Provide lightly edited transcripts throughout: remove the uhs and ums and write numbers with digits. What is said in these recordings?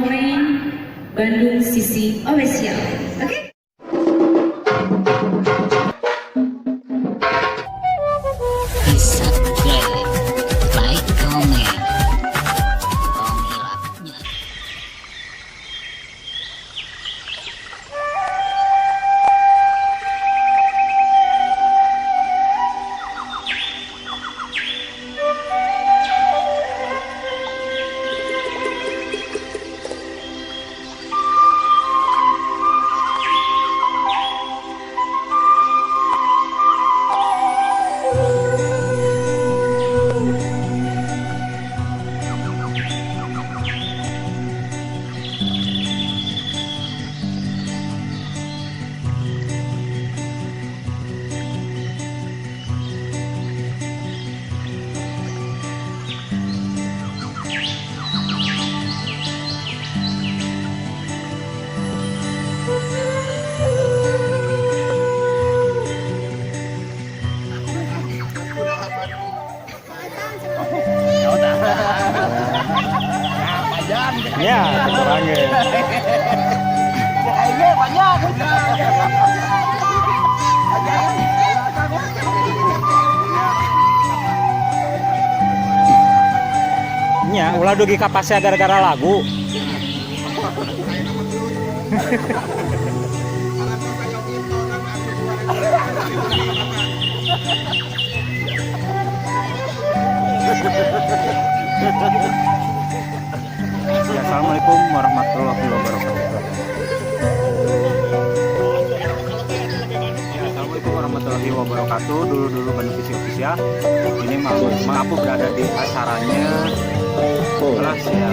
Comment Bandung Sisi Official. Oke? Okay? Di subscribe, like, comment, tong hilapnya. Ya, kekurangnya. Nya, ulah dugi ka pasea gara-gara lagu. Ya, assalamualaikum warahmatullahi wabarakatuh. Ya, assalamualaikum warahmatullahi wabarakatuh. Dulu-dulu Bandung Visi Official. Ini Mang Apu berada di acaranya kelas ya.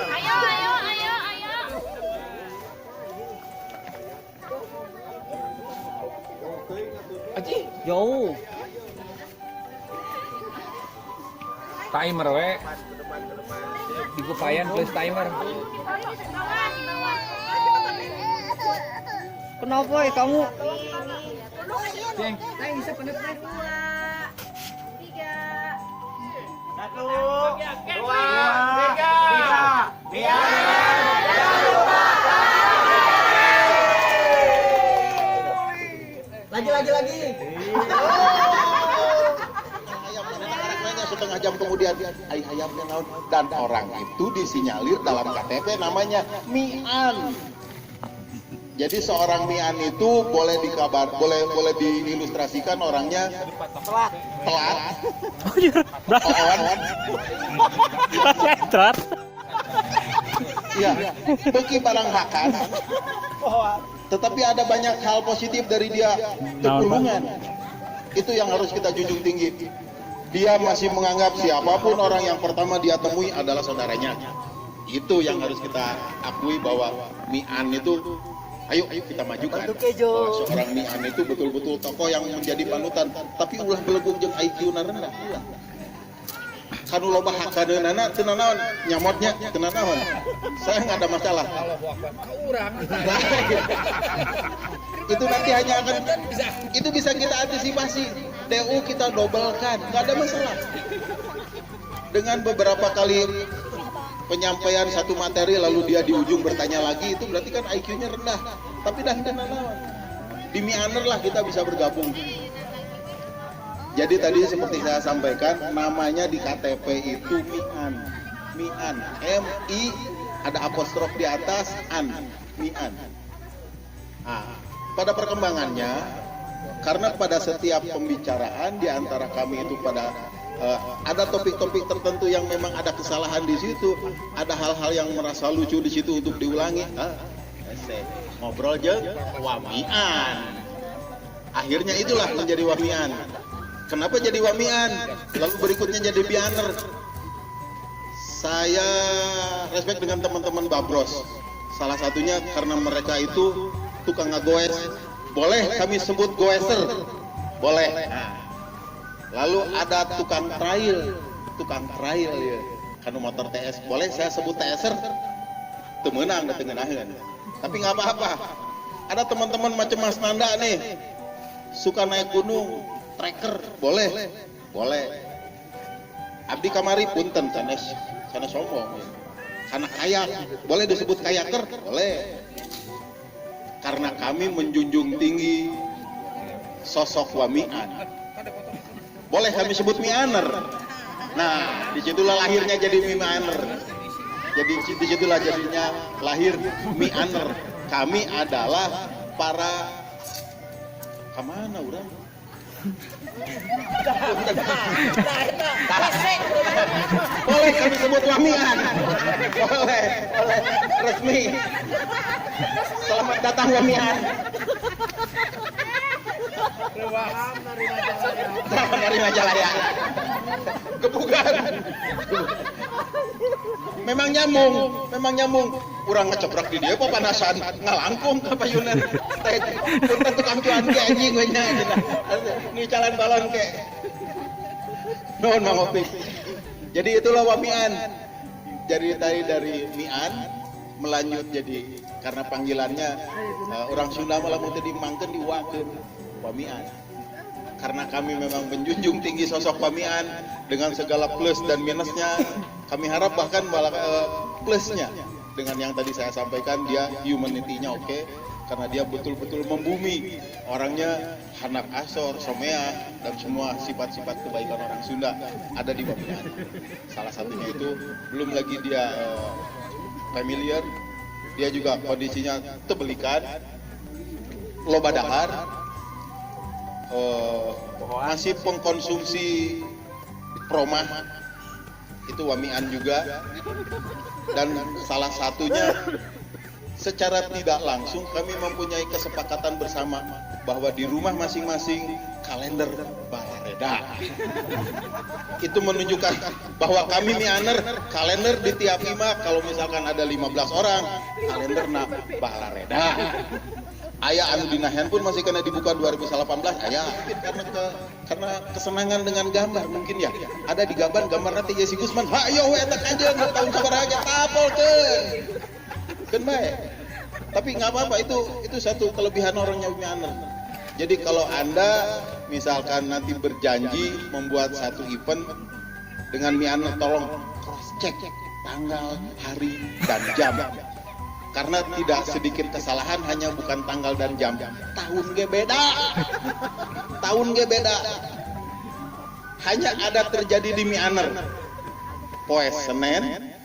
Ayo, ayo, ayo, ayo. Jauh. Timer we dikupayan plus timer. Kenapa ya kamu? Ceng. Lagi lagi lagi. Ayam anak-anaknya setengah jam kemudian ai ayamnya naon, dan orang itu disinyalir dalam KTP namanya Mian. Jadi seorang Mian itu boleh dikabar, boleh boleh diilustrasikan orangnya telat, telat, on, Telat. ya, beki barang hakan. Tetapi ada banyak hal positif dari dia, kekulungan. Itu yang harus kita junjung tinggi. Dia masih menganggap siapapun orang yang pertama dia temui adalah saudaranya. Itu yang harus kita akui bahwa Mian itu, ayo ayo kita majukan. Bahwa seorang Mian itu betul-betul tokoh yang menjadi panutan, tapi ulah belegung jeung IQ na rendah. Ulah. Ka nu loba hakaneunana teu nanaon, nyamotnya teu nanaon. Saya nggak ada masalah. Nah, itu nanti hanya akan itu bisa kita antisipasi. DU kita dobelkan, nggak ada masalah. Dengan beberapa kali penyampaian satu materi, lalu dia di ujung bertanya lagi, itu berarti kan IQ-nya rendah. Tapi dah teu nanaon. Di Mianer lah kita bisa bergabung. Jadi tadi seperti saya sampaikan, namanya di KTP itu Mian. Mian, M I ada apostrof di atas, an, Mian. Nah, pada perkembangannya, karena pada setiap pembicaraan di antara kami itu pada ada topik-topik tertentu yang memang ada kesalahan di situ, ada hal-hal yang merasa lucu di situ untuk diulangi. Ah, hese, ngobrol jeung Wamian. Akhirnya itulah menjadi Wamian. Kenapa jadi Wamian? Lalu berikutnya jadi Bianer. Saya respect dengan teman-teman Babros. Salah satunya karena mereka itu tukang ngagoes. Boleh kami sebut goeser? Boleh. Lalu ada tukang trail ya. Kanu motor TS, boleh saya sebut TSer? Teu meunang, teu ngeunaheun. Tapi nggak apa-apa. Ada teman-teman macam Mas Nanda nih, suka naik gunung, trekker, boleh, boleh. Abdi kamari punten sanes sanes sombong ya. Karena kayak, boleh disebut kayaker, boleh. Karena kami menjunjung tinggi sosok Wamian. Boleh kami sebut Mianer. Nah, disitulah lahirnya jadi Mianer. Jadi disitulah jadinya lahir Mianer. Kami adalah para kemana urang? Boleh kami sebut Wamian. Boleh, boleh. Resmi. Selamat datang, Wamian. Selamat dari Majalaya. Gebukan. Memang nyambung, memang nyambung. Urang ngecebrak di dia panasan ngalangkung ka payunan. Teh punten tukang cuan ke anjing we nya. Ini calon balon ke. Nuhun, Mang Opik. Jadi itulah Wamian. Jadi tadi dari Mian melanjut jadi karena panggilannya orang Sunda malah mau dimangkeun diwakeun Wamian. Karena kami memang menjunjung tinggi sosok Wamian dengan segala plus dan minusnya, kami harap bahkan malah plusnya dengan yang tadi saya sampaikan, dia humanity-nya oke, karena dia betul-betul membumi, orangnya handap asor, somea, dan semua sifat-sifat kebaikan orang Sunda ada di Wamian. Salah satunya itu, belum lagi dia familiar, dia juga kondisinya tebelikan, loba dahar, masih pengkonsumsi promah, itu Wamian juga. Dan salah satunya secara tidak langsung kami mempunyai kesepakatan bersama bahwa di rumah masing-masing kalender balareda. Itu menunjukkan bahwa kami Mianer, kalender di tiap imah kalau misalkan ada 15 orang, kalenderna balareda. Aya anu dina handphone masih kena dibuka 2018 aya, karena kesenangan dengan gambar mungkin ya. Ada di gambar gambar nanti Jesse Gusman, hayo we eta kanjeng tahun sabaraha ge tapolkeun. Keun bae. Tapi nggak apa-apa, itu satu kelebihan orangnya Mianer. Jadi kalau Anda misalkan nanti berjanji membuat satu event dengan Mianer, tolong cross check tanggal, hari, dan jam. Karena tidak sedikit kesalahan hanya bukan tanggal dan jam, tahun ge beda. Tahun ge beda. Hanya ada terjadi di Mianer. Poe Senin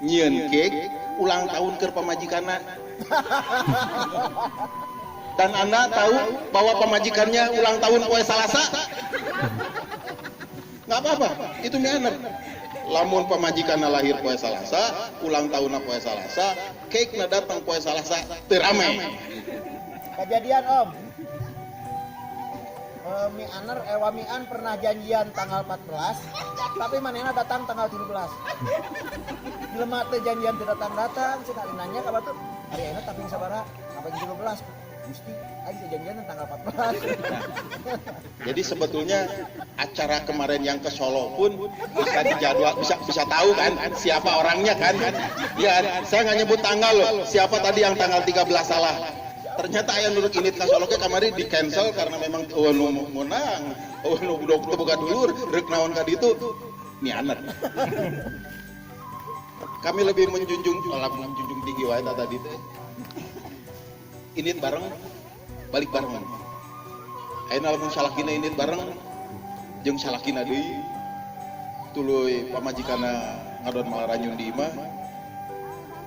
nyieun cake ulang tahun ke pamajikanna. Dan Anda tahu bahwa pamajikannya ulang tahun poe Salasa? Nggak apa-apa, itu Mianer. Lamun pamajikanna lahir poe Salasa, ulang tahunna poe Salasa, cake na datang poe Salasa, teu rame. Kejadian, Om. Mianer, Wamian pernah janjian tanggal 14, tapi manehna datang tanggal 17. Jelema teh janjian teu datang-datang, cenah nanya ka batur, "Ari ayeuna taping sabaraha?" "Kaping 17." Gusti, aing teh janjian tanggal 14. Jadi sebetulnya acara kemarin yang ke Solo pun bisa dijadwal, bisa bisa tahu kan siapa orangnya kan? Ya, saya nggak nyebut tanggal loh. Siapa tadi yang tanggal 13 salah? Ternyata aya nu rek indit ka Solo ke kamari di cancel karena memang euweuh nu meunang, euweuh nu teu boga dulur, rek naon ka ditu mianer. Kami lebih menjunjung, olah menjunjung tinggi wae tadi teh. Indit bareng, balik bareng. Ayeuna lamun salakina indit bareng jeung salakina deui, tuluy pamajikanna ngadon malaranyun di imah.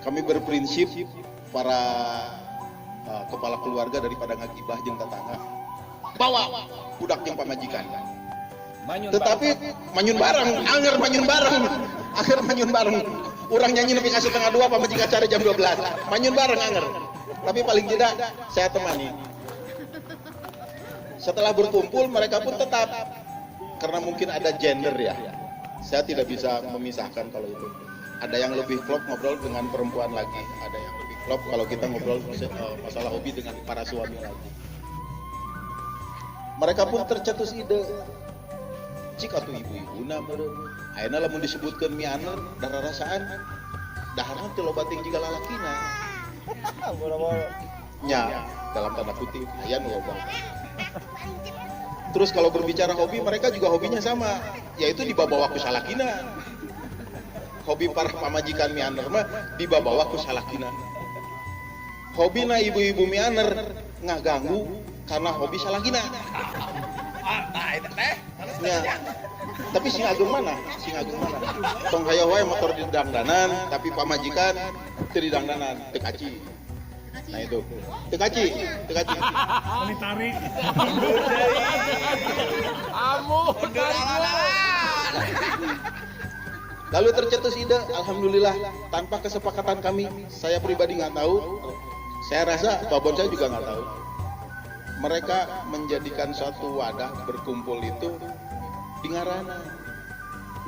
Kami berprinsip para kepala keluarga, daripada ngagibah jeung tetangga, bawa budak jeung pamajikan. Manyun. Tetapi manyun bareng, anger manyun bareng, anger manyun bareng. Urang nyanyi nepi ka 1.30, pamajikan cari jam 12, manyun bareng anger. Tapi paling tidak saya temani. Setelah berkumpul mereka pun tetap, karena mungkin ada gender ya, saya tidak bisa memisahkan kalau itu. Ada yang lebih klop ngobrol dengan perempuan lagi, ada yang lebih klop kalau kita ngobrol masalah hobi dengan para suami lagi. Mereka pun tercetus ide, cik atuh ibu-ibuna meureun ayeuna lamun disebutkeun mianer dararasaan daharna teu loba teuing jiga lalakina nya, dalam tanda kutip aya nu loba. Terus kalau berbicara hobi, mereka juga hobinya sama, yaitu dibawa ku salakina. Hobi para pamajikan mianer mah dibawa ku salakina. Hobi na ibu-ibu mianer ngaganggu karena hobi salakina. Ya. Tapi sing ageung mana? Sing ageung mana? Tong hayo wae motor di dangdanan, tapi pamajikan teu di dangdanan, teu kaci. Nah itu. Teu kaci, teu kaci. Ditarik. Amu. Lalu tercetus ide, alhamdulillah tanpa kesepakatan kami, saya pribadi nggak tahu, saya rasa babon saya juga nggak tahu. Mereka menjadikan suatu wadah berkumpul itu di ngarana.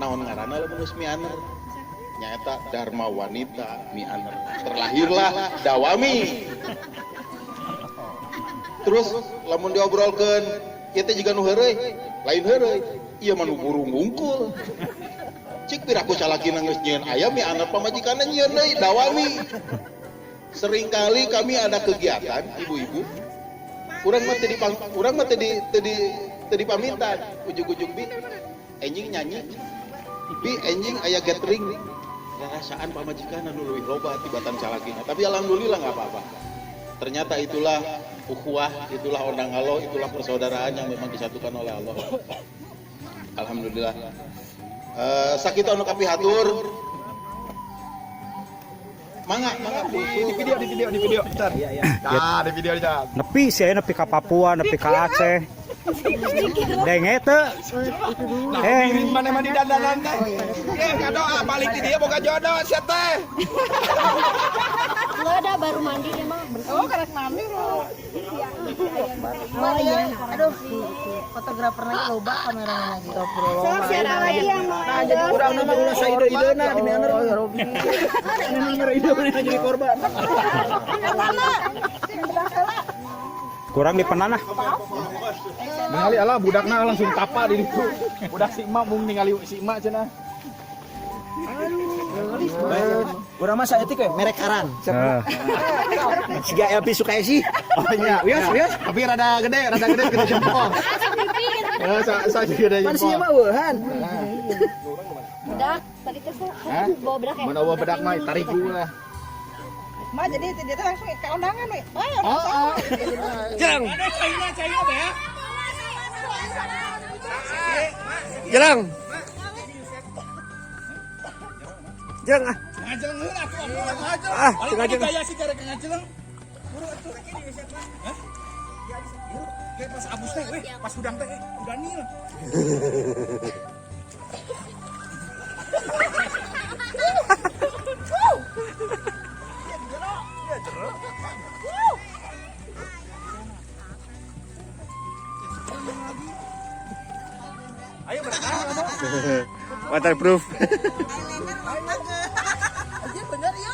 Naon ngarana lamun geus mianer? Nyaeta Dharma Wanita Mianer. Terlahirlah Dawami. Terus lamun diobrolkeun, ieu teh jiga nu heureuy, lain heureuy, ieu mah nu burung wungkul. Cik piraku salakina geus nyieun ayam ya anak pamajikanna nyieun deui Dawami. Seringkali kami ada kegiatan ibu-ibu, urang mah teu di urang mah teu dipamintan, ujug-ujug, "Bi, enjing nyanyi, bi, enjing aya gathering." Rarasaan pamajikan anu leuwih loba tibatan salakina. Tapi alhamdulillah nggak apa-apa. Ternyata itulah ukhuwah, itulah ondang alo, itulah persaudaraan yang memang disatukan oleh Allah. Alhamdulillah. Sakitu anu kapihatur. Mangga, mangga. Di video, di video, di video. Bentar. Iya, iya. Nah, di video aja. Nepi sih, nepi ka Papua, nepi ka Aceh. Denge teu? Eh, Mana mah di dandanan teh. Eh, ngadoa balik di dia boga jodoh sia teh. Enggak ada, baru mandi dia mah. Oh, karek mandi loh. Oh iya, aduh, fotografer lagi loba, kameramen lagi. Siapa lagi yang mau? Nah, jadi urang nu ulah saide-idena di mianer. Mianer ide mana jadi korban. Kurang di penanah. Ningali ala budakna langsung tapa di ditu. Budak si emak mung ningali si emak cenah. Urang mah saeutik we merek karan. Heeh. Siga LP Sukaisi. Oh iya, wios wios, tapi rada gede kita jempol. Ya, sa gede Pan sia jempol. mah eueuhan. Bedak, tadi teh Hah? bawa bedak ya? Mana bawa bedak mah tarik gue lah. Ma jadi dia teh langsung ke undangan we. Ayo. Oh, oh. Jerang. Jerang. Jerang ah. Ngajeleng heula atuh, aku ngajeleng. Ah, Paling ngajeleng. gaya sih karek ngajeleng. Buru atuh. Hah? Kayak pas abus teh, weh, pas udang teh, udah nil. Ayo berenang kamu. Waterproof. Anjir bener ya.